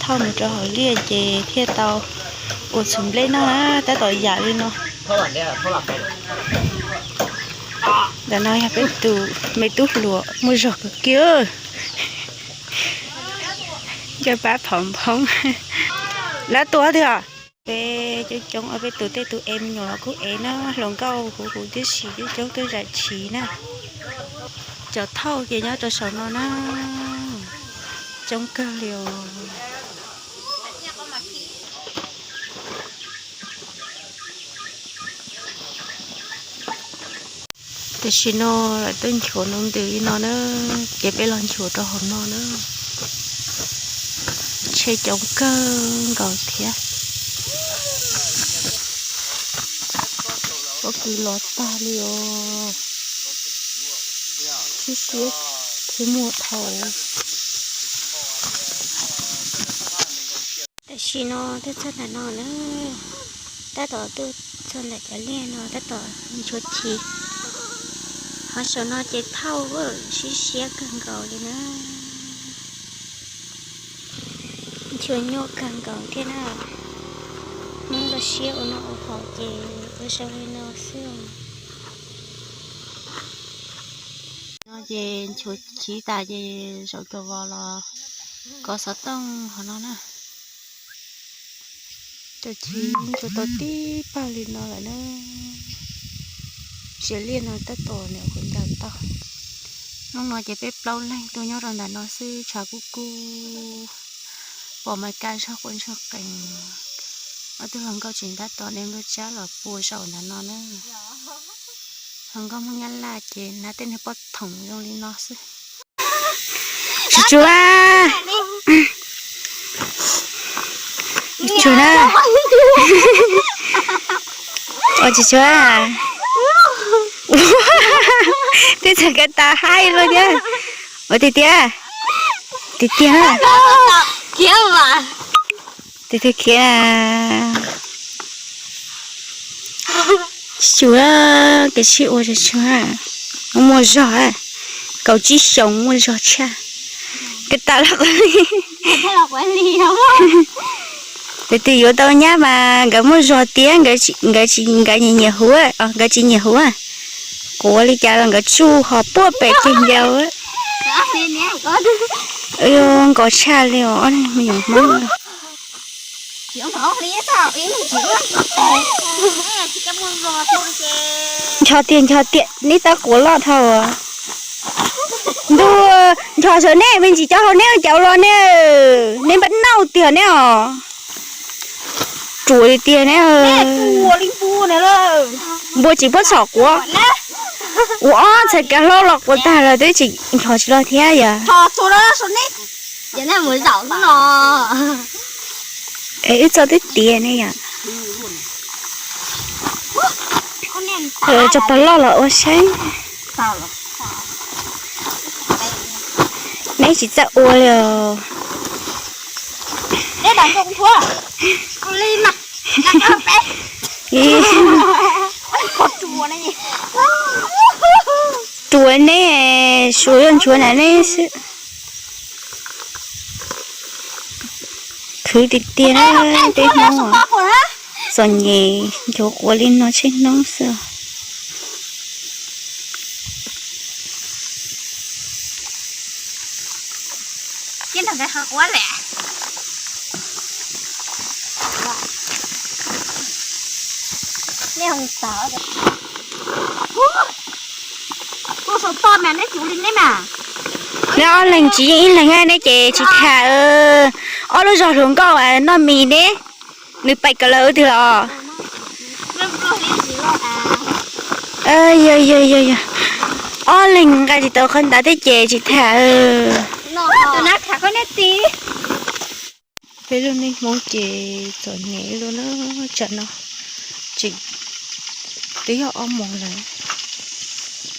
Thauj mus rau hauv liaj ces thiaj tau ua txhuv nplej noj na, tab tom yam li no. Ntawm no yog peb tus me tub hluas muaj zog kawg kiag. Coj pab phom nphoob. Lawv tua twg os? Peb coob coob, peb tus tej tus ev me nyuam los kuj ev na, hluas nkauj huv huv tib si, coob coob tuaj zam chiv na. Cov thauj ces nyob rau saum no na, coob kawg li os. Tam sim no lawv twb nchuav no ntws li no na, ces peb los nchuav rau hauv no na. Tsheb coob kawg nkaus thiab. Pob kws los tag li os. Siab siab thiab muaj dhau. Tam sim no tuaj txog ntawm no na, tab tom tuaj txog ntawm cov liaj no tab tom nchuav chiv. Ho saum no ces thauj siab siab kawg nkaus li na. Nchuav nyuaj kawg nkaus thiab na. Hmoob nkawd siab ua noj ua haus ces ua zoo li no xwb. No ces nchuav chiv tas ces zaum cov vos los kov xov tooj hauv no na. Cov chiv nchuav tau tib pawg li no lawm na. Tsev liaj no tab tom niam qhuav ncaws tau. Hnub no ces peb plaub leeg tuaj nyob rau ntawm no xwb, tshav kub kub, pom mas kaj zog quaj ntsoog qees. Ob tug hluas nkauj tseem tab tom de nplooj tsab los pua saum ntawm no na. Hluas nkauj Hmoob Nyab Laj ces hnav tej niag pob thoom zoo li no xwb. Tsuag tsuag, tsuag na. Ua tsuag tsuag. Twb txawm ka tas haib luaj thiab. Ua tiag tiag, tiag tiag. Tiag tiag khiav. Tsuag, kev sib ua tsuag tsuag. Muaj zog, kaum tsib xyoos muaj zog tshaj. Ka tas los qhov li. Tus twg yuav tau nyab mas nkawd muaj zog tiag, nkawd tsis, nkawd nyiam nyiam huv, nkawd tsis nyiam huv. Quav li cas los nkawd tsuj ho puag pem ceg ncaus. Nkos tshaj li os, me nyuam Hmoob. Ncho tiag ncho tiag, neb tab quav loj dhau. Ntuj, ncho saum neb me ntsis cov hau neb cauv los ne, neb npaj nauj tiag neb os. Ruam li tiag neb. Npua tsis pub txhom quav. Ua ob txhais kav hlob los quav tag lawm twb tsis ncho tsis los thiab yom. Es wb txo twb tiav ne yom. Tso pog loj los ua saib. Neb tsis txawj ua li os. Ruam neb, suav yog nchuav na neb xwb. Khwv tiag tiag na, peb Hmoob txom nyem nchuav quav li no tsheej hnub xwb. Neb ob leeg tsis yeej ib leeg ne ces tsis tham. Ob lub zog hluas nkauj noj mis ne, nws pais kom lawv twg los. Yog yog yog yog, ob leeg nqa tsis tau qhov ntawd thiab ces tsis tham. Peb lub neej Hmoob ces txom nyem ib lub na, tsam no tseem twb yog ob moos lawm,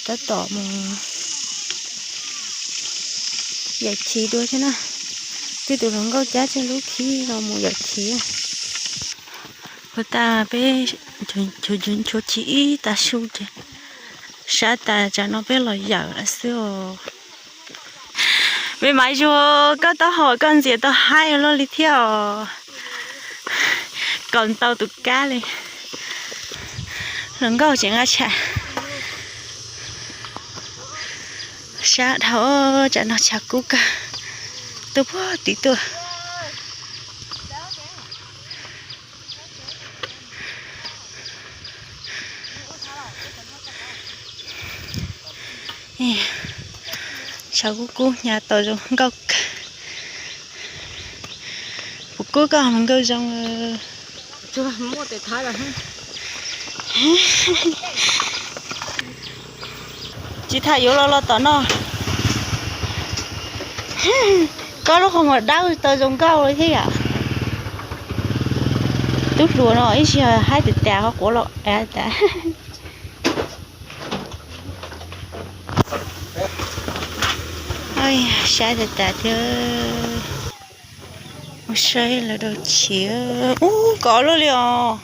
tab tom mus yawm chiv dua thiab na. Twb tus hluas nkauj cab tseg lub khib no mus yawm chiv. Ua tas peb nchuav chiv ib tav su ces sab tas tsam no peb los yawm lawm xwb os. Me Maiv Zuag, koj taub hau koj ntxias tau haib luaj li thiab os. Kaus ntau tus kab li. Hluas nkauj tseem nqa tsham. Sab dhau, tsam no tshav kub kawg. Tuaj puag tid tuaj. Tshav kub kub hnyav tau zoo nkauj kawg. Puas kub koj hluas nkauj zoo? Tsis tham yuav los los tom no. Koj lub qhov muag dawb tau zoo nkauj li thiab yom. Tub hluas no ib txhia haib tas tas qhov quav los tas. Saib tas tas thiab. Ua saib lawv rau chiv. Ub, kov luaj li os.